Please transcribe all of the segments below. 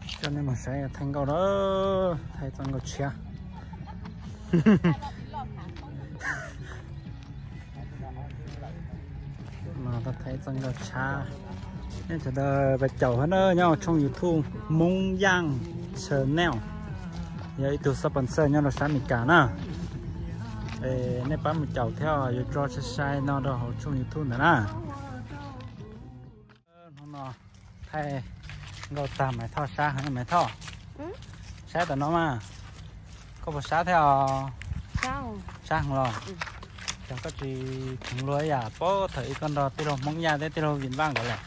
Coj nej mus saib thaij nkauj lawm, thaij txoj nkauj tshiab. Mas tau thaij txoj nkauj tshiab. Nej sawv daws pab caum thiab na, nyob hauv tshooj YouTube Hmoob Yaj Channel, yog ib tug sponsor nyob rau sab Amelikas na. Es nej pab mus caum thiab yuav tso sai sai no rau hauv tshooj YouTube ntawd na. Hnub no thaij nkauj tag Maiv Thoj sab heev. Maiv Thoj, sab tam no mas koj puas sab thiab os? Sab heev los? Yog koj tsis kheev luag ib yam paub thaum ub koj nrog tij laug Hmoob Yaj thiab tij laug Vim Vaj nkawd lawm.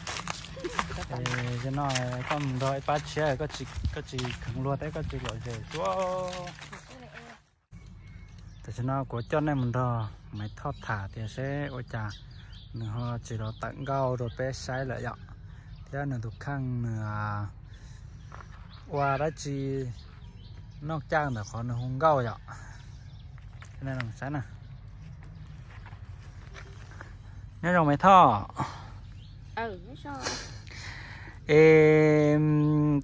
Es zaum no koj mus nrog ib pab tshiab, koj tsis kheev luag thiab koj tsis lom zem xwb. Tam sim no kuv coj nej mus nrog Maiv Thoj tham tias seb ua cas nws ho tsis los tawm nkauj rau peb saib lawm yom, thiab nws tus kheej nws ua dab tsi noj caj ntawm qhov nws hu nkauj yom. Saib na. Nyob zoo Maiv Thoj. Es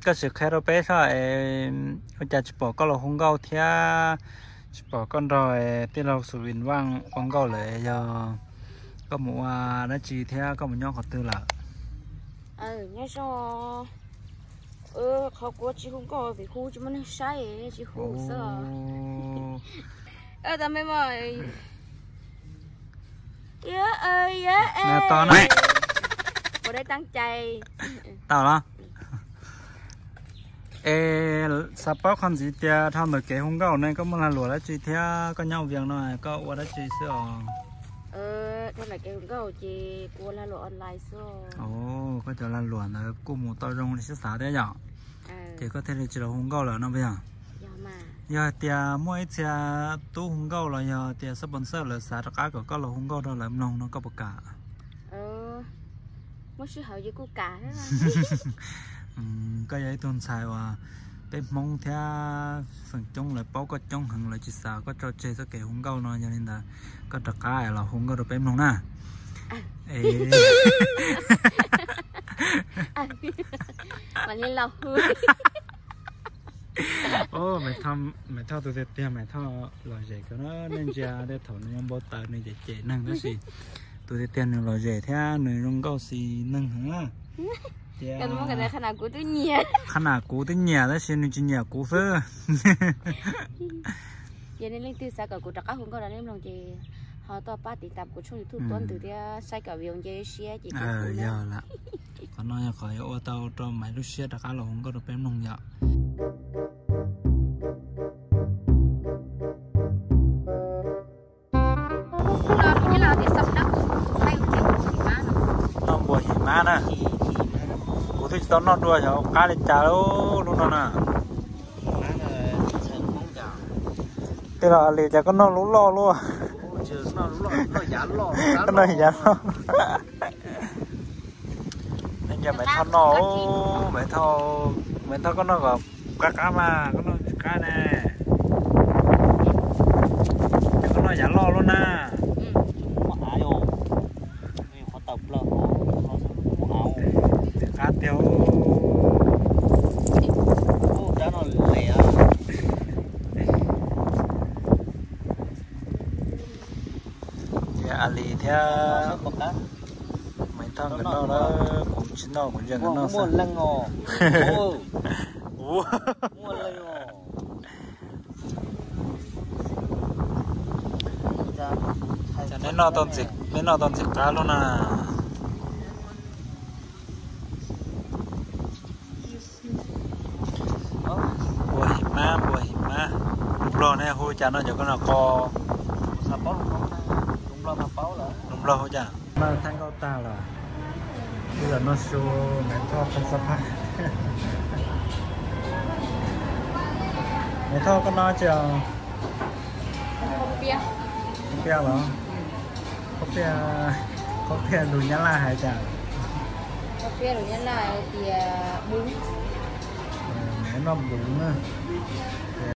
koj sim qhia rau peb soj es ua cas tsis pom koj los hu nkauj thiab tsis pom koj nrog tij laug Xus Vim Vaj ua nkauj lawm, yog koj mus ua dab tsi thiab koj mus nyob qhov twg lawm? Nyob zoo, qhov kuv tsis hu nkauj vim hu tsis muaj neeg saib, tsis hu xwb. Tau me mos. Tau los? Es xav paub qhov ntxiv tias dhau ntawm kev hu nkauj ne koj muaj lag luam dab tsi thiab koj nyob Vias no koj ua dab tsi xwb os? Koj cov lag luam ntawd kuj mus tau zoo li siab xav thiab yom? Ces koj thiaj li tsis los hu nkauj lawm no puas yog? Yog hais tias muaj ib txhia tub hu nkauj los yog tias sponsor lawv xav rov qab kom koj los hu nkauj rau lawv mloog no koj puas kam? Koj yog ib tug ntxhais uas peb Hmoob thiab feem coob lawv paub koj coob heev, lawv tsis xav koj tso tseg txoj kev hu nkauj no, yog li ntawd koj rov qab los hu nkauj rau peb mloog na. Maiv Thoj tus tiag tiag, Maiv Thoj lom zem kawg na, nej ntsia tej thaum nws yuav npau taws nws cem cem neeg tab sis tus tiag tiag nws lom zem thiab nws zoo nkauj xis neeg heev na. Qhov no kuv twb nyiam tab sis nws tsis nyiam kuv xwb. Yog nej leej twg xav kom kuv rov qab hu nkauj rau nej mloog ces ho tuaj pab tiv tam kuv tshooj YouTube Tuab Ntws thiab saib kom video nce siab ces kuv hu na. Yog lawm, qhov no yog qhov yuav ua tau rau Maiv lub siab rov qab los hu nkauj rau peb mloog yom. Noj npua him mab na. Kuv twb tsis tau noj dua xyov qab li cas lub no na. Tej los li cas koj noj lub loj luaj. Koj noj yav loj. Nej nyiam Maiv Thoj noj, Maiv Thoj, Maiv Thoj koj noj kom qab qab mas koj noj tsis qab ne. Koj noj yav loj luaj na. Qab tiag. Ces A Lis thiab Maiv Thoj nkawd noj na, kuv tsis noj, kuv ntsia nkawd noj xwb. Neb noj tau ntxim qab lub na. Npua him mab, npua him mab. Nplog nej hu cas no cov koj noj qo? Nplog hu cas? Noj thaij nkauj tag lawm, ib yam no su Maiv Thoj tau xab phaj. Maiv Thoj koj noj tsi os? Khaub piab los? Khaub piab, khaub piab lus Nyab Laj hais cas? Khaub piab lus Nyab Laj hais tias bún. Noj bún na.